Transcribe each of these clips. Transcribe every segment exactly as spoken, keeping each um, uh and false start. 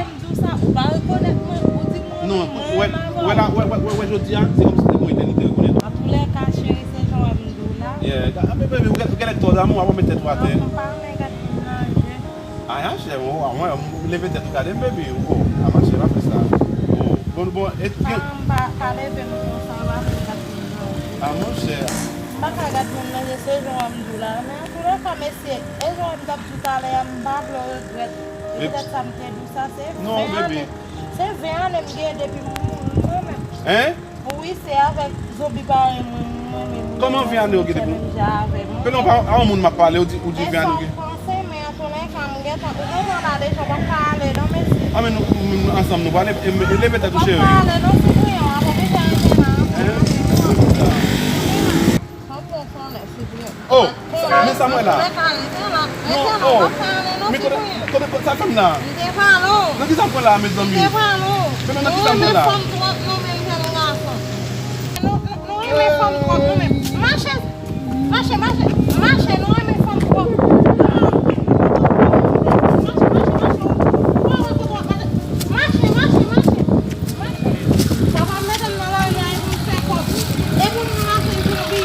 Kite m di w sa, ou pa rekonèt mwen, ou di m ou Non, renmen wè, m avè wè la, wè, wè, wè, wè, jodi a, se kòm si te gon etènite rekonèt. An tou lè ka, cheri, se jan w ap m di w la. Eh, ga- ah, men baby, ou gen- ou genlè twò damou, w ap met tèt ou atè. Non, pa renmen gad moun nan je. Ay, a chè, o, a mwen, m leve tèt ou gade m, baby. O, a mache, pa fè sa. O, bon, bon, e, gen- Pa, pa, pa leve m konsa, pa renmen gad moun nan je. A, monchè. M pa ka gad moun nan je, se jan w ap di w la. Men antoulèka, mesye, e jan w ap di w talè a, m pa vle w regrèt. E poutèt sa m te di w sa, se ven ane. Non, baby. Se ven ane m gen depi m mouri mwen menm. Hein? Wi, se avèk zonbi parèy mwen, mwen menm. Kòman ven ane ou gen depi? Menm jan avè mwen. Ke non, pa a yon moun m ap pale, ou di, ou di ven ane ou gen. E sa w panse, men antoulèka, m gentan, ou gentan la deja, w p ap ka ale non, mesye. A, men nou, nou, nou ansanm, nou prale, e, e leve tèt ou, cheri. W p ap ka ale non, Sipriyan, w ap oblije rete la. Hein? Sa w fè w konnen, Sipriyan. Oh, men sa m wè la. Non, oh. Men kote, kote, sa fè m la? Nan ki sa m pran la, mezanmi? Men nan ki sa m pran la? Nou, nou, nou renmen fanm twòp, nou menm, jèn gason. Nou, nou, nou renmen fanm twòp, nou menm. Mache, mache, mache, mache, nou renmen fanm twòp. Mache, mache, mache. Mache, mache, mache, mache. Papa m mete m nan lari a, e pou m fè kòb. E pou m mache, m pou bi.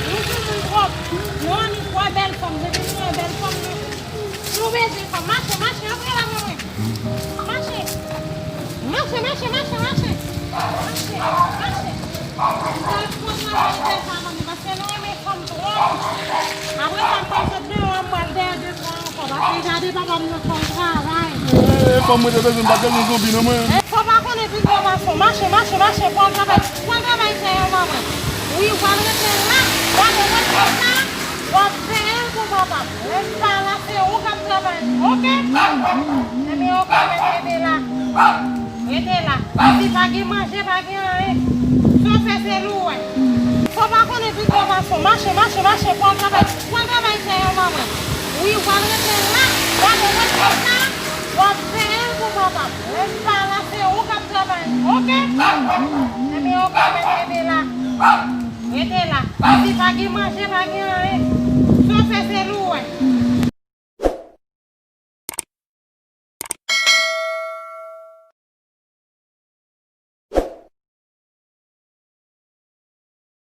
Nou sou moun twòp. Nou annik wè bèl fanm, depi nou wè bèl fanm, nou, nou bezwen fanm. Mache, mache, antre la, mwen. Mache. Mache, mache, mache, mache. Mache, mache. M ta fò travay bèl fanm, paske nou renmen fanm twòp. Apre sa, m pral sot deyò a, m pral dèyè de kò ankò, paske gade papa m nan fè yon travay. Eh, fanm mwen te bezwen, m pa t bezwen zonbi, non, mwen. Eh, fò pa konnen pi gwo mason. Mache, mache, mache, pran travay. Pran travay, se yon manman. Wi, w al rete la. Gade, w al rete la. W ap veye l pou papa m. Lè m pa la, se ou k ap travay, oke? Ebyen, oke, men rete la. Rete la. Isi pa gen manje, pa gen anyen. Sa w fè, se li w wè. Fò pa konnen pi gwo mason. Mache, mache, mache, pran travay. Pran travay, se yon manman. Wi, w al rete la. Gade, w al rete la. W ap veye l pou papa m. Lè m pa la, se ou k ap travay, oke? Ebyen, oke, men rete la. Rete la. Isi pa gen manje, pa gen anyen.